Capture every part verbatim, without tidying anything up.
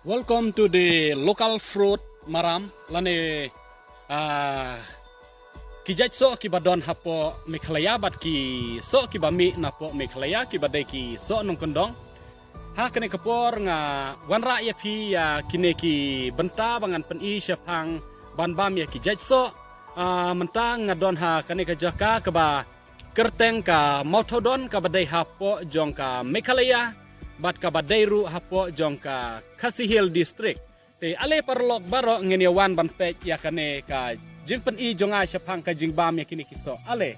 Welcome to the local fruit maram lane, ah, ki jait soh kiba don hapoh Meghalaya bad ki soh kiba mih napoh Meghalaya kiba dei ki soh nongkyndong. Ha kane ka por nga wanrah ïa phi ïa kine ki bynta ba ngan pyni shaphang ban bam ïa ki jait soh. Ah, mynta nga don ha kane ka jaka kaba kyrteng ka Mawthaw Don kaba dei hapoh jong ka Meghalaya bad kaba dei ruh hapoh jong ka Khasi Hills District. Te ale paralok baroh ngin ïa wan ban peit ïa kane ka jingpyni jong nga shaphang ka jingbam ïa kine ki soh. Ale.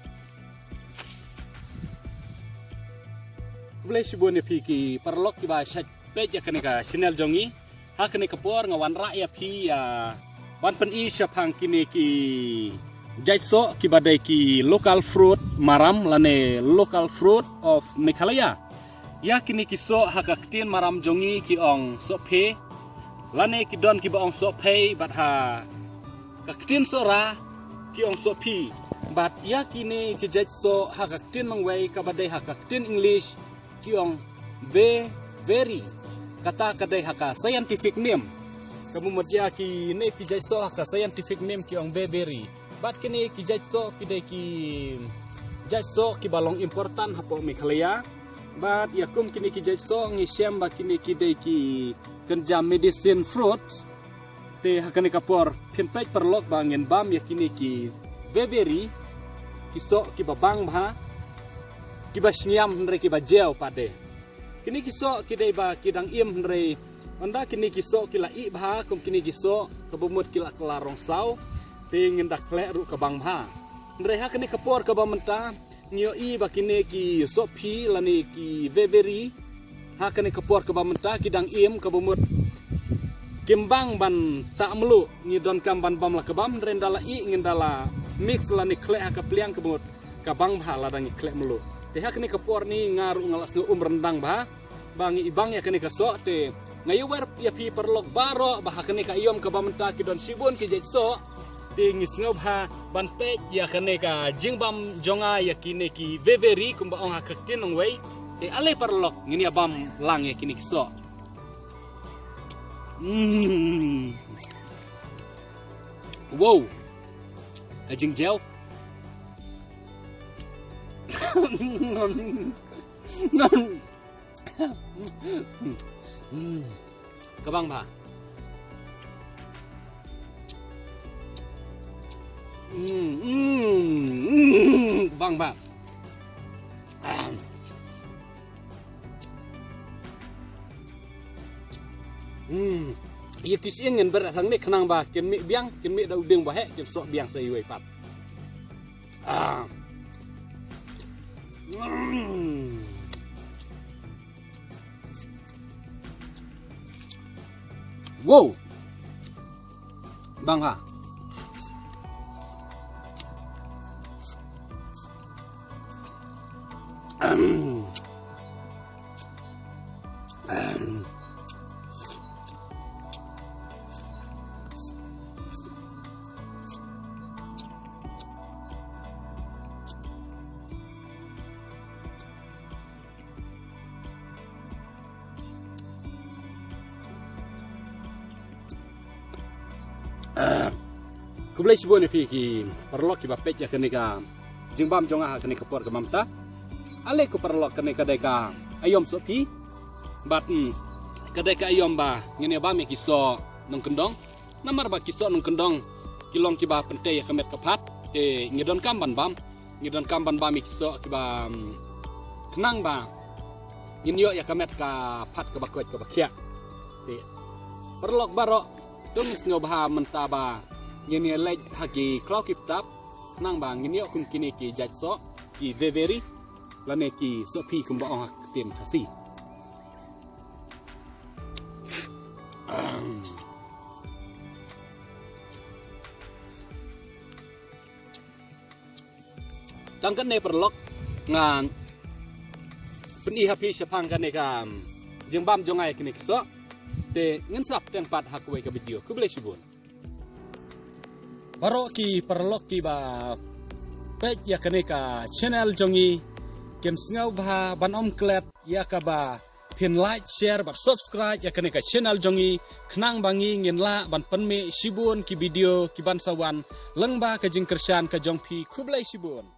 Khublei shibun ïa phi ki paralok kiba shait peit ïa kane ka channel jong ngi. Ha kane ka por nga wanrah ïa phi ïa ban pyni shaphang kine ki jait soh kiba dei ki local fruit maram lane local fruit of Meghalaya. Ïa kine ki soh ha ka ktien maram jong ngi ki ong sohphei lane ki don kiba ong sohphei bad ha ka ktien Sohra ki ong sohphi. Bad ïa kine ki jait soh ha ka ktien nongwei kaba dei ha ka ktien English ki ong veveri. Kata ka dei ha ka scientific name. Kaba mut ïa kine ki jait soh ha ka scientific name ki ong veveri. Bad kine ki jait soh ki dei ki jait soh kiba long important hapoh Meghalaya. Bad ïa kum kine ki jait soh ngi shem ba kine ki dei ki kynja medicine fruit. Te ha kane ka por phin peit paralok ba ngin bam ïa kine ki veveri, ki soh kiba bang bha, kiba shngiam hynrei kiba jew pat de. Kine ki soh ki dei ba ki dang im hynrei ynda kine ki soh ki la ih bha kum kine ki soh kaba mut ki la kylla rong saw. Te ngin da khleh ruh ka bang bha. Hynrei ha kane ka por kaba mynta ngi ïohi ba kine ki sohphi lane ki veveri ha kane ka por kaba mynta ki dang im kaba mut kim bang ban tah mluh. Ngi donkam ban bam la ka bam hynrei ynda la ih ngin da la mix lane khleh ha ka pliang kaba mut ka bang bha lada ngi khleh mluh. Te ha kane ka por ni nga ruh nga la sngew um ryndang bha ba ngi i bang ïa kane ka soh. Te nga ïa wer ïa phi paralok baroh ba ha kane ka aïom kaba mynta ki don shibun ki jait soh. Te ngi sngewbha ban peit ïa kane ka jingbam jong nga ïa kine ki veveri kumba ong ha ka ktien nongwei. Te ale paralok ngin ïa bam lang ïa kine ki soh. Mm. Wow. Ka jingjew. Ka bang bha. Mm, mm, mm, ka bang bha. Ah. Mm. Ïa ki sien ngan ber tang ne khnang ba kin mih biang, kin mih da u dieng ba heh, kin soh biang sa iwei pat. Ah. Mm. Wow. Bang ha. Khublei shibun ïa phi ki paralok kiba peit ïa kane ka jingbam jong nga ha kane ka por kaba mynta. Ale ko paralok kane ka dei ka aïom sohphi. Bad, hmm, ka dei ka aïom ba ngin ïa bam ïa ki soh nongkyndong. Namar ba ki soh nongkyndong ki long kiba pyntei ïa ka met ka phad. Te ngi donkam ban bam. Ngi donkam ban bam ïa ki soh kiba, mm, khnang ba ngin ïoh ïa ka met ka phad kaba koit kaba khiah. Te paralok baroh to ngin sngewbha mynta ba ngin ïa leit ha ki khlaw ki btap khnang ba ngin ïoh kum kine ki jait soh ki veveri lane ki sohphi kumba ong ha ka ktien Khasi. Tang kane paralok nga pyni ha phi shaphang kane ka jingbam jong nga ïa kine ki soh. Te ngin sngap teng pat ha kawei ka video. Khublei shibun. Baroh ki paralok kiba peit ïa kane ka channel jong ngi kin sngewbha ban ym klet ïa kaba phin like, share bad subscribe ïa kane ka channel jong ngi, khnang ba ngi ngin lah ban pynmih shibun ki video ki ban sa wan lyngba ka jingkyrshan ka jong phi. Khublei shibun.